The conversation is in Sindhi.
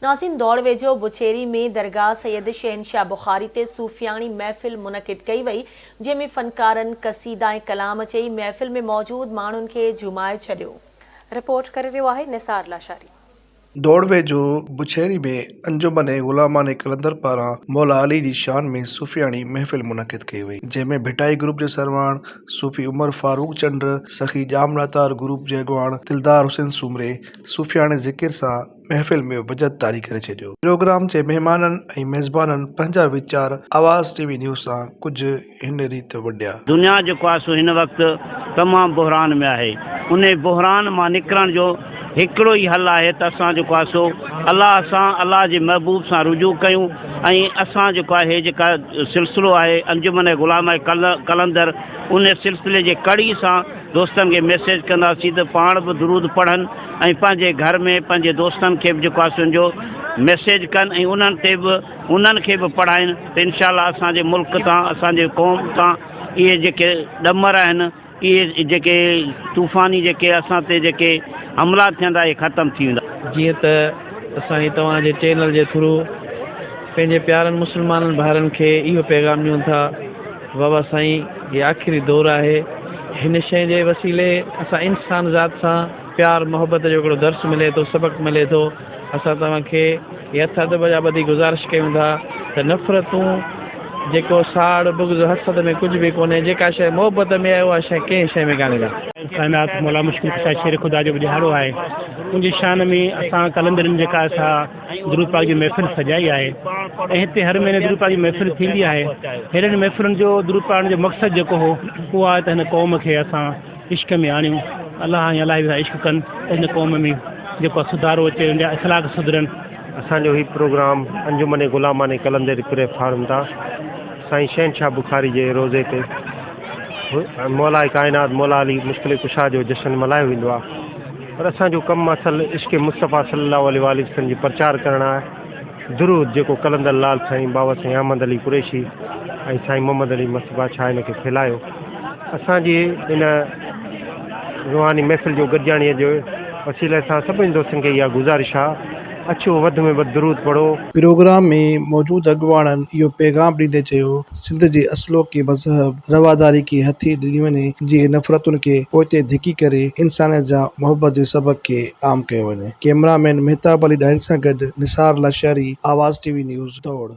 ناظرين دوڙ ويجهو بڇيري ۾ درگاهه سيد شهنشاهه بخاري تي صوفياڻي محفل منعقد ڪئي وئي جنهن ۾ فنڪارن قصيدا ۽ ڪلام چئي محفل ۾ موجود ماڻهن کي جهومائي ڇڏيو. رپورٽ ڪري رهيو آهي نثار لاشاري. دوڙ ويجهو بڇيري ۾ انجمن غلامان قلندر پاران مولا علي جي شان ۾ صوفياڻي محفل منعقد ڪئي وئي جنهن ۾ ڀٽائي گروپ جي سرواڻ صوفي عمر فاروق چنڊ، سخي ڄام ڏاتار گروپ جي اڳواڻ دلدار حسين سومري صوفياڻي ذڪر سان محفل ۾ وجد طاري ڪري ڇڏيو. پروگرام جي مهمانن ۽ ميزبانن پنهنجا ويچار آواز ٽي وي نيوز سان ڪجهه هن ريت ونڊيا. دنيا جيڪو آهي سو هن وقت تمام بحران ۾ آهي انهي بحران مان نڪرڻ جو هڪڙو ئي حل آهي ته اسان جيڪو آهي سو الله سان الله جي محبوب سان رجوع ڪيون ۽ اسان جيڪو آهي جيڪا سلسلو آهي انجمن غلام قلندر انهي سلسلي جي ڪڙي سان دوستن کي ميسيج ڪنداسين ته پاڻ به درود پڙهن ۽ پنهنجي گهر ۾ پنهنجي دوستن کي به جيڪو آهي سو ان جو ميسيج ڪن ۽ انهن تي به انهن کي به پڙهائين ته انشاء الله اسان جي ملڪ تان اسان جي قوم تان اهي جيڪي ڏمر آهن اهي جيڪي طوفاني جيڪي اسان تي جيڪي حملا ٿين ٿا اهي ختم ٿي ويندا. جيئن ته اسان هي توهان جي چينل جي ٿرو پنهنجي پيارن مسلمانن ڀائرن کي اهو پيغام ڏيون ٿا بابا سائين هي آخري دور آهي هن شيء جي وسيلي اسان انسان ذات سان پيار محبت جو هڪڙو درس ملي ٿو سبق ملي ٿو اسان توهان کي هي هٿ ادب جا ٻڌي گذارش ڪيون ٿا ته نفرتون جيڪو ساڙ بغض حسد ۾ ڪجهه به ڪونهي جيڪا شيء محبت ۾ آهي اها شيء ڪنهن شيء ۾ ڪانهي ڪا. ڪائنات مولا مشڪل ڪشا شير خدا جو به ڏهاڙو آهي ان جي شان ۾ اسان قلندرين جيڪا سا درود پاڪ جي محفل سجائي آهي ۽ هتي هر مهيني درود پاڪ جي محفل ٿيندي آهي. ههڙين محفلن جو درود پڙهڻ جو مقصد جيڪو هو اهو آهي ته هن قوم کي اسان عشق ۾ آڻيون الله ۽ الله جي سان عشق ڪن ته هن قوم ۾ جيڪو آهي سڌارو اچي ان جا اخلاق سڌرن. اسان جو هي پروگرام انجمن غلامان قلندري پليٽ فارم تان سائين شهنشاهه بخاري جي روضي تي مولاء ڪائنات مولا علي مشڪل ڪشا جو جشن ملهايو ويندو آهي. پر اسان جو ڪم اصل عشق مصطفيٰ صلي الله عليه واٰله وسلم جي پرچار ڪرڻ آهي. درود جيڪو قلندر لال سائين بابا سائين احمد علي قريشي ۽ سائين محمد علي مست بادشاهه ان کي ڦهلايو. اسان جي ان روحاني محفل جو گڏجاڻي جي وسيلي سان سڀني دوستن کي اها گذارش آهي اچو وڌ ۾ وڌ درود پڙهو. پروگرام ۾ موجود اڳواڻن اهو پيغام ڏيندي چيو ته سنڌ جي اصلوڪي مذهب رواداري کي هٿي ڏني وڃي جيئن نفرتن کي پوئتي ڌڪي ڪري انسانيت جا محبت جي سبق کي عام ڪيو وڃي. ڪئميرا مين مهتاب علي ڏاهري سان گڏ Nisar Lashari, Awaz T V news, Dor.